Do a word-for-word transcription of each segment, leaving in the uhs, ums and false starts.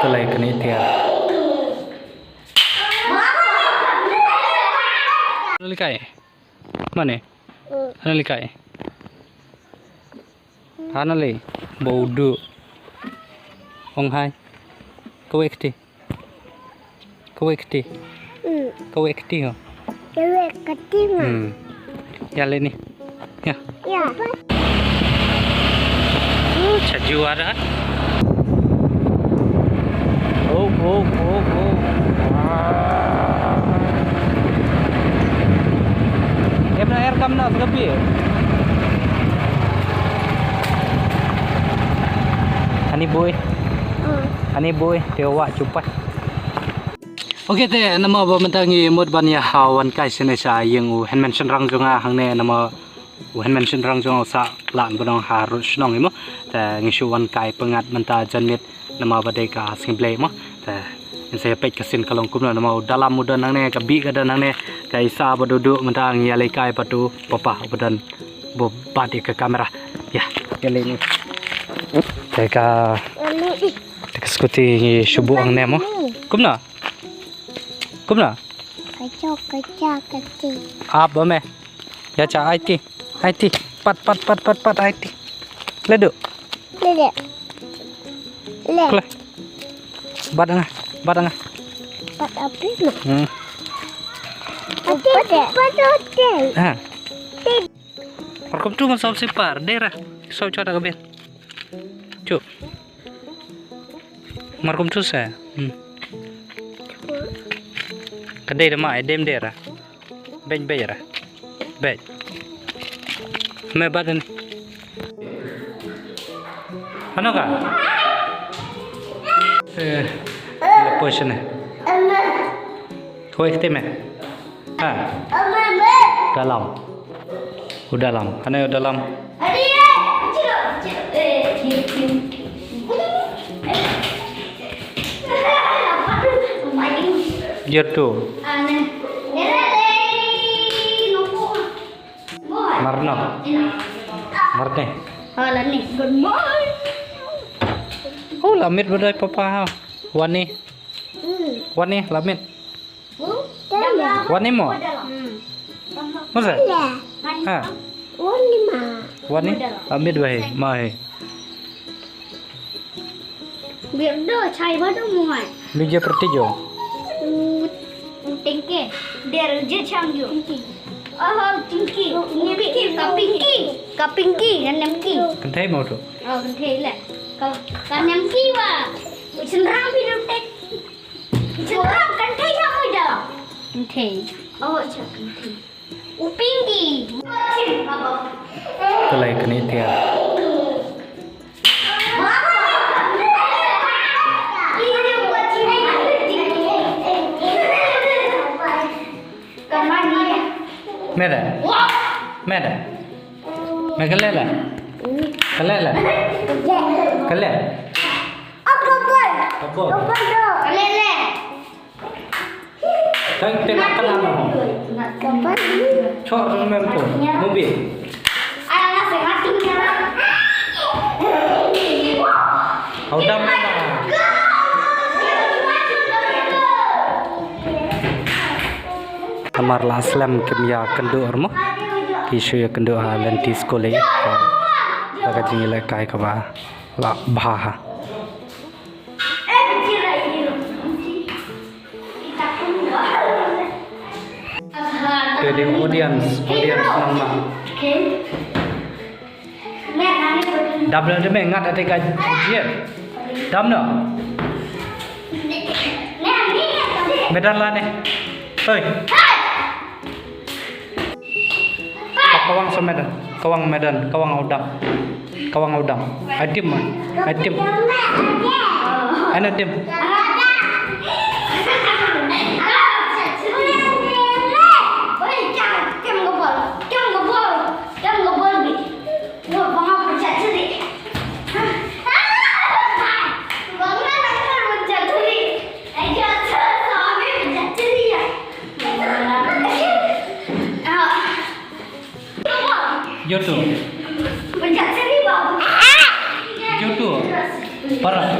Te lei kane tiar. Hana lei kai. Mane? Hana lei kai. Hana lei. Bau du. Ong hai. Kawei kti. Kawei kti. Hmm. Kawei kti ho. Kawei kti ma. Hmm. Ya le ni. Ya. Ya. Uh, chaju ada. Oh, oh, oh, oh. Em na air kam na sagapi. Ani boy. Hmm. Ani boy, te wa chupa. Okay te, namar ba mynta ngi mut ban ïa, ha, wan kai shane sha ïing u hynmen shynrang jong nga hangne, namar u hynmen shynrang jong nga u sah lah ban ong ha rud shnong imo. Te ngi shu wan kai pyngngad mynta janmiet namar ba dei ka sngi Blei mo. Te ngin sa ïa peit ka sien ka long kumno namar u dalam u don hangne, ka bih ka don hangne, ka isa ba duh duh mynta ngi ïa leit kai pat u papa u ba don ba bat ïa ka kamera. Ïa, ïa leit ni. Te ka, te ka skuti ngi shu buh hangne mo. Kumno? Kumno? Kachok, kachok, kachok. Ap ba me. Ïa cha aiti. Aiti. Pat, pat, pat, pat, pat, aiti. Ledu. Ledu. Le. Kle. Bat nga. Bat nga. Bat api ma. Hmm. Ati, bat ati. Ha. Markum tu masuk sipar. Dera. So chota kabir. Chu. Markum tu sa. Hmm. Kadai dama ai dem dera. Bej, bej ra. Bej. Me bat ni. Ano ka? Eh, la position eh. Koi kete me. Ha. Dalam. U dalam. Ano u dalam? Year two. Marno. Marne. Oh, lamit badai papa ha. Wani. Wani lamit. Wani mo? Masa? Ha. Wani ma. Wani? Amit wahi, mahi. Birdo chai bado muai. Bija pertijo. Tengke. Der je changyo. Oh, tingki. Tingki. Kapingki. Kapingki. Kan nemki. Kentai mau tu. Oh, kentai le. Kan nemki wa. Senrang bidu tek. Kan thei ka mo da? Kan thei. Oh, acha, kan thei. U Pinky. Kalai kane tia. Meda. Meda. Me kale la. Kale la. Kale. Apa boy? Apa? Apa do? Kale le. Tang tengah tengah no. Chor mem tu. Mubi. Au dam na. Namar la slem kim ïa kynduh mo. Ki shu ïa kynduh ha lynti skul ïa ka, ka jingïalehkai kaba la bha ha. Te dei audience, audience nang ma. Dam na de me ngat ate ka jiet. Dam na. Medan la ne. Hoi. Kawang sa medan, kawang medan, kawang udang. Kawang udang. Adim, adim. An adim. Joto. Joto. Para.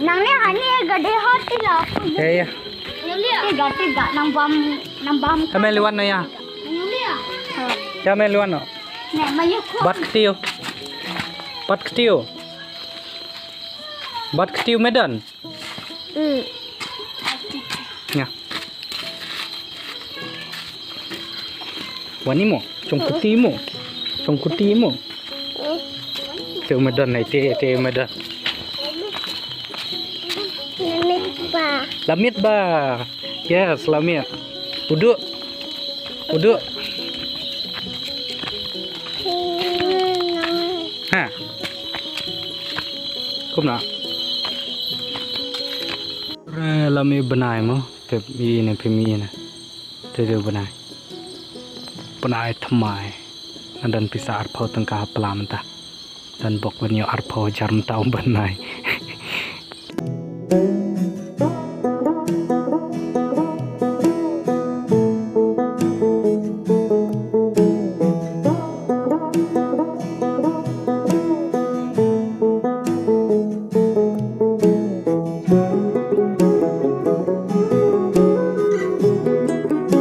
Nang ne ani gade hot ti la. Ya, ya. Ti ga ti ga nang bam nang bam. Kame liwan no ya. Ya me liwan no. Ne mayu ko. Bat ktiu. Bat ktiu. Bat ktiu medan. Hmm. Ya. Wani mo, chong kuti mo. Chong kuti mo. Te medan nai te te medan. Lamit ba. Lamit ba. Yes, lamit. Udu. Udu. Ha. Kumna. Re lami benai mo. Pep i ne pemi ne. Te de benai. Benai thamai. Nadan pisa arpau tengka pelam ta. Dan bok benyo arpau jar menta um benai.